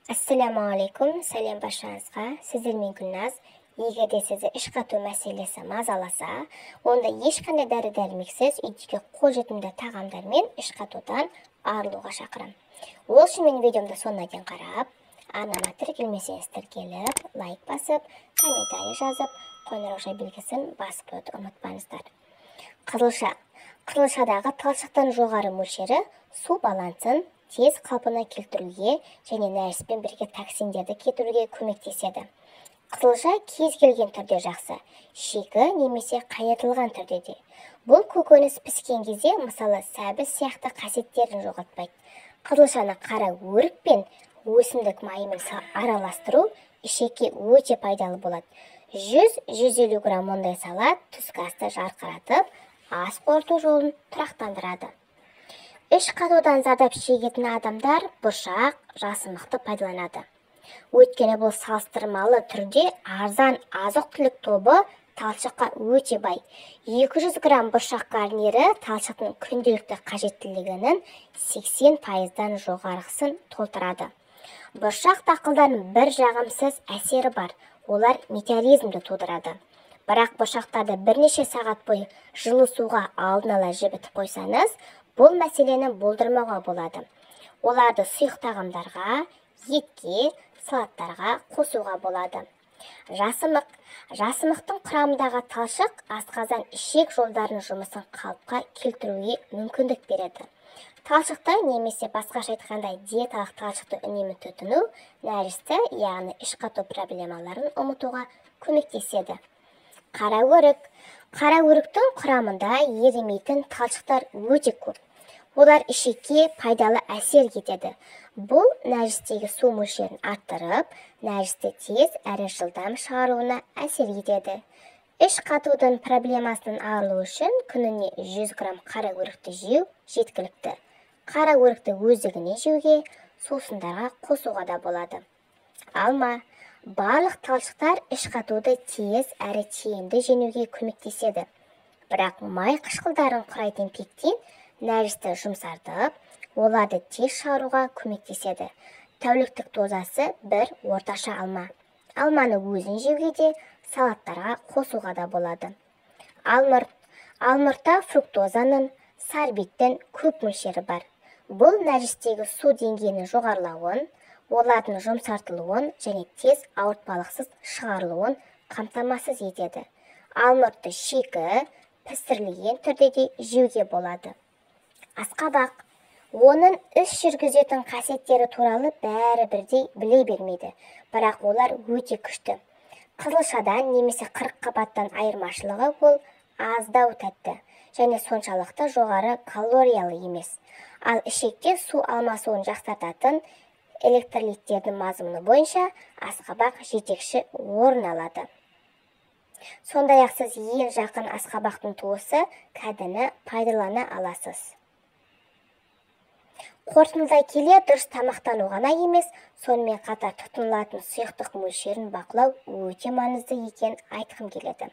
Ассалаумағалейкум, сәлем баршаңызға. Сіздермен Гүлназ. Егер де сізді іш қату мәселесі мазаласа, онда ешқандай дәрі-дәрмексіз үйдегі қолжетімді тағамдармен іш қатудан арылуға шақырамын. Ол үшін менің видеомды соңына дейін қарап, арнама тіркелмесеңіз тіркеліп, лайк басып, комментарий жазып, қоңырауша белгісін басып қоюды ұмытпаңыздар. Қызылша. Қызылшадағы талшықтың жоғары мөлшері су балансын тез қалпына келтіруге және нәжіспен бірге токсиндерді кетіруге көмектеседі. Қызылша кез келген түрде жақсы, шикі немесе қайнатылған түрде де. Бұл көкөніс піскен кезде, мысалы, сәбіз сияқты қасиеттерін жоғалтпайды. Қызылшаны қара өрік пен өсімдік майымен араластыру ішекке өте пайдалы болады. 100-150 грамм мұндай салат түскі асты жарқыратып, ас қорыту жолын тұрақтандырады. Іш қатудан зардап шегетін адамдар бұршақ, жасымықты пайдаланады. Өйткені бұл салыстырмалы түрде арзан азық-түлік тобы талшыққа өте бай. 200 грамм бұршақ гарнирі талшықтың күнделікті қажеттілігінің 80%-дан жоғарғысын толтырады. Бұршақ дақылдарының бір жағымсыз әсері бар, олар метеоризмді тудырады. Бірақ бұршақтарды бірнеше сағат бойы жылы суға алдын ала жібітіп қойсаңыз, бұл мәселені болдырмауға болады. Оларды сұйық тағамдарға, етке, салаттарға қосуға болады. Жасымық. Жасымықтың құрамындағы талшық асқазан ішек жолдарының жұмысын қалыпқа келтіруге мүмкіндік береді. Талшықты немесе басқаша айтқанда диеталық талшықты үнемі тұтыну нәжісті, яғни іш қату проблемаларын ұмытуға көмектеседі. Қара өрік. Қара өріктің құрамында ерімейтін талшықтар өте көп. Олар ішекке пайдалы әсер етеді. Бұл нәжістегі су мөлшерін арттырып, нәжісті тез әрі жылдам шығаруына әсер етеді. Іш қатудың проблемасынан арылу үшін күніне 100 грамм қара өрікті жеу жеткілікті. Қара өрікті өздігінен жеуге, сусындарға қосуға да болады. Алма. Барлық талшықтар іш қатуды тез әрі тиімді жеңуге көмектеседі. Бірақ май қышқылдарын құрайтын пектин нәжісті жұмсартып, оларды тез шығаруға көмектеседі. Тәуліктік дозасы бір орташа алма. Алманы өзін жеуге де, салаттарға қосуға да болады. Алмұрт. Алмұртта фруктозаның, сорбиттің көп мөлшері бар. Бұл нәжістегі су деңгейінің жоғарылауын, олардың жұмсартылуын және тез ауыртпалықсыз шығарылуын қамтамасыз етеді. Алмұртты шикі, пісірілген түрде де жеуге болады. Асқабақ. Оның іш жүргізетін қасиеттері туралы бәрі бірдей біле бермейді, бірақ олар өте күшті. Қызылшадан немесе қырыққабаттан айырмашылығы ол аздау тәтті және соншалықты жоғары калориялы емес. Ал ішекте су алмасуын жақсартатын электролиттердің мазмұны бойынша асқабақ жетекші орын алады. Сондай-ақ сіз ең жақын асқабақтың туысы кәдіні пайдалана аласыз. Қорытындылай келе, дұрыс тамақтану ғана емес, сонымен қатар тұтынылатын сұйықтық мөлшерін бақылау өте маңызды екенін айтқым келеді.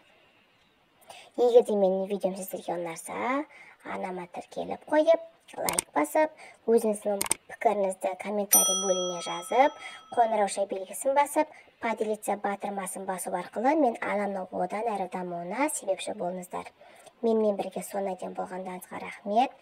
Егер де менің видеом сіздерге ұнаса, арнама тіркеліп қойып, лайк басып, өзіңіздің пікіріңізді комментарий бөліміне жазып, қоңырауша белгісін басып, поделиться батырмасын басу арқылы мен арнамның одан әрі дамуына себепші болыңыздар. Менімен бірге соңына дейін болғандарыңызға рахмет.